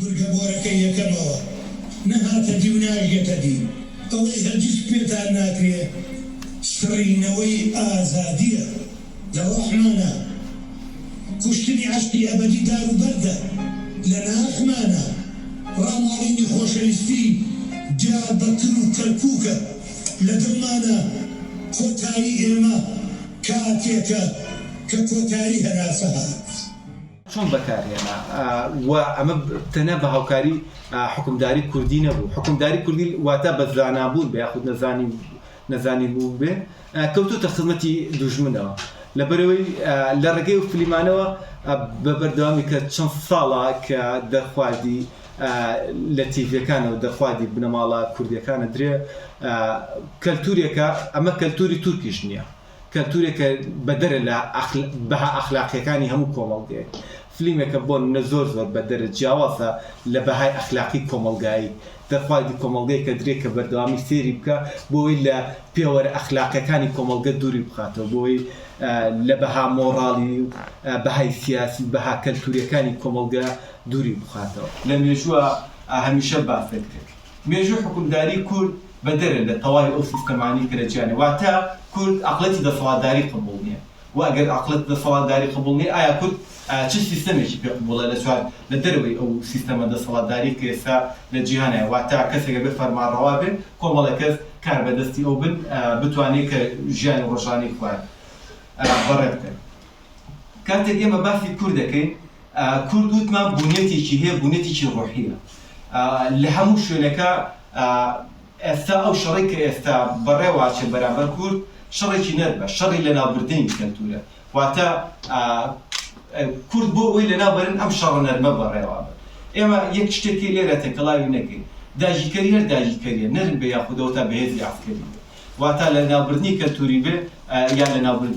گورگە بۆرەکەی یەکەمەوە نەهاتە دی و ناشگەتە دی. ئەوەی هەرگیز پێتان ناکرێ سڕینەوەی ئازادییە لە ڕۆحمانا. کوشتنی عەشقی ئەبەدی دار و بەردە لە ناخمانا. ڕاماڵینی خۆشەویستی دیاربەکر و کەرکووکە لە دڵمانا. کۆتایی ئێمە کاتێکە کە کۆتایی هەناسە هات. چۆن بەکارهێنا و ئەمە تەنها بە هاوکاری حوکمداری کوردی نەبوو، حوکمداری کوردی واتە بە زانابوون بێ یاخود نەزانی نەزانی بوو بێ کەوتۆتە خزمەتی دوژمنەوە لەبەرئەوەی لە ڕێگەی ئەو فلیمانەوە بە بەردەوامی کە چەند ساڵە کە دەرخواردی لە تیڤیەکانەوە دەرخواردی بنەماڵە کوردیەکانە درێ کەلتورێکە ئەمە کەلتوری تورکیش نییە. کەلتورێکە بەدەرە لە بەها ئەخلاقیەکانی هەموو کۆمەڵگەیەک. فلیمێکە بۆ نمونە زۆر زۆر بەدەرە جیاوازە لە بەهای ئەخلاقی کۆمەڵگایی. دەرخواردی کۆمەڵگەیەکە درێ کە بەردەوامی سەیری بکە بۆوەی لە پێوەرە ئەخلاقیەکانی کۆمەڵگە دووری بخاتەوە بۆوەی لە بەها مۆڕاڵی و بەهای سیاسی و بەها کەلتوریەکانی کۆمەڵگە دووری بخاتەوە. لە مێژووە هەمیشە باس دەکرێت. مێژووی حوکمداری کورد بەدەرە لە تەواوی ئەو سیستەمانەی کە لە جیهانە واتە کورد عەقڵێتی دەسەڵاتداری قبوڵ نیە وە ئەگەر عەقڵێتی دەسەڵاتداری قبوڵ نیە ئایا کورد چ سیستەمێکی پێ قبوڵە لە چوار لە دەرەوەی ئەو سیستەمە دەسەڵاتداری کە ئێستا لە جیهان هەیە واتە کەسێک ئەبێ فەرمانڕەوا بێ کۆمەڵێک کەس کاربەدەستی ئەو بن بتوانێ کە ژیانی ڕۆژانەی خۆیان بەڕێ بکەن. کاتێک ئێمە باسی کورد دەکەین، کورد وتمان بونیەتێکی هەیە، بونیەتێکی ڕۆحییە. لە هەموو شوێنێکا ئێستا ئەو شەڕەی کە ئێستا بەڕێوە ئەچێ بەرامبەر کورد، شەڕێکی نەرمە، شەڕی لەناوبردنی کەلتوورە. واتە کورد بۆ ئەوەی لەناو بەرن ئەم شەڕە نەرمە بەڕێوە ئەبەن. ئێمە یەک شتێک هەیە لێرە تێکەڵاوی نەکەین، داگیرکەری هەر داگیرکەرییە، نەرم بێ یاخود ئەوەتا بەهێزی عەسکەری بێ. واتە لە ناوبردنی کەلتوری بێ یان لە ناوبرد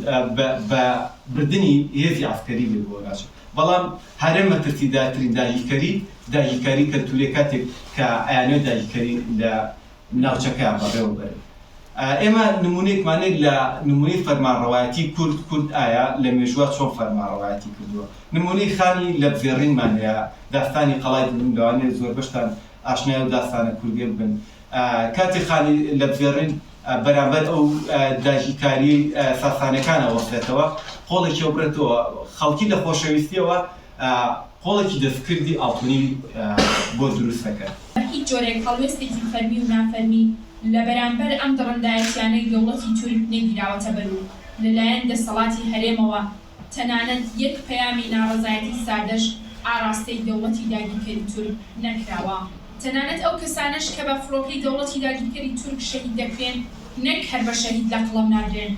بە بردنی هێزی عەسکەری بێ بۆ ناچێت بەڵام هەرە مەترسیدارترین داگیرکەری داگیرکاری کەلتوریە کاتێک کە ئەیانەوێت داگیرکەری لە ناوچەکەیان بەڕێوە بەرن ئێمە نمونەیەکمان هەیە لە نمونەی فەرمانڕەوایەتی کورد کورد ئایا لە مێژووە چۆن فەرمانڕەوایەتی کردووە نمونەی خانی لەپزێڕینمان هەیە داستانی قەڵای دلم لەوانەیە زۆربەشتان ئاشنای ئەو داستانە کوردیە بن کاتێ خانی لەپزێڕین بەرامبەر ئەو داگیرکاریەی ساسانیەکان ئەوەستێتەوە قۆڵێکی ئەبڕێتەوە خەڵکی لە خۆشەویستیەوە قۆڵێکی دەستکردی ئاڵتونی بۆ دروست دەکەن. بە هیچ جۆرێک هەڵوێستێکی فەرمی و نافەرمی لە بەرامبەر ئەم دڕندایەتیانەی دەوڵەتی تورک نەگیراوەتە بەر و لە لایەن دەسەڵاتی هەرێمەوە تەنانەت یەک پەیامی ناڕەزایەتی سادەش ئاڕاستەی دەوڵەتی داگیرکەری تورک نەکراوە. تەنانەت ئەو کەسانەش کە بە فڕۆکەی دەوڵەتی داگیرکەری تورک شەهید دەکرێن نەک هەر بە شەهید لە قەڵەم نادرێن،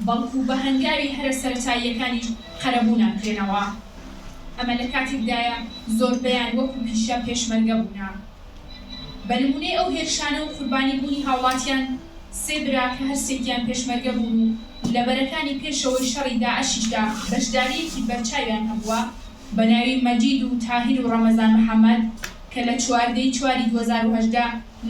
بەڵکو بە هەنگاوی هەرە سەرەتاییەکانیش قەرەبوو ناکرێنەوە. ئەمە لە کاتێکدایە زۆربەیان وەکو پیشە پێشمەرگە بوونە. بە نموونەی ئەو هێرشانە و قوربانی بوونی هاوڵاتیان، سێ برا کە هەرسێکیان پێشمەرگە بوون و لە بەرەکانی پێشەوەی شەڕی داعشیشدا بەشدارییەکی بەرچاویان هەبووە، بە ناوی مەجید و تاهیر و ڕەمەزان محەمەد کە لە 14 ی چواری 2018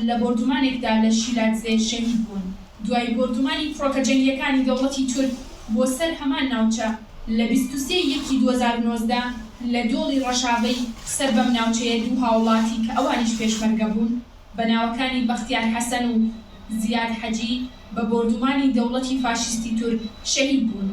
لە بۆردومانێکدا لە شیلادزێ شەهید بوون. دوای بۆردومانی فڕۆکە جەنگییەکانی دەوڵەتی تورک بۆ سەر هەمان ناوچە لە 23 ی یەکی 2019 لە دۆڵی ڕەشاڤەی سەر بەم ناوچەیە دوو هاوڵاتی کە ئەوانیش پێشمەرگە بوون بە ناوەکانی بەختیار حەسەن و زیاد حەجی بە بۆردومانی دەوڵەتی فاشیستی تورک شەهید بوون.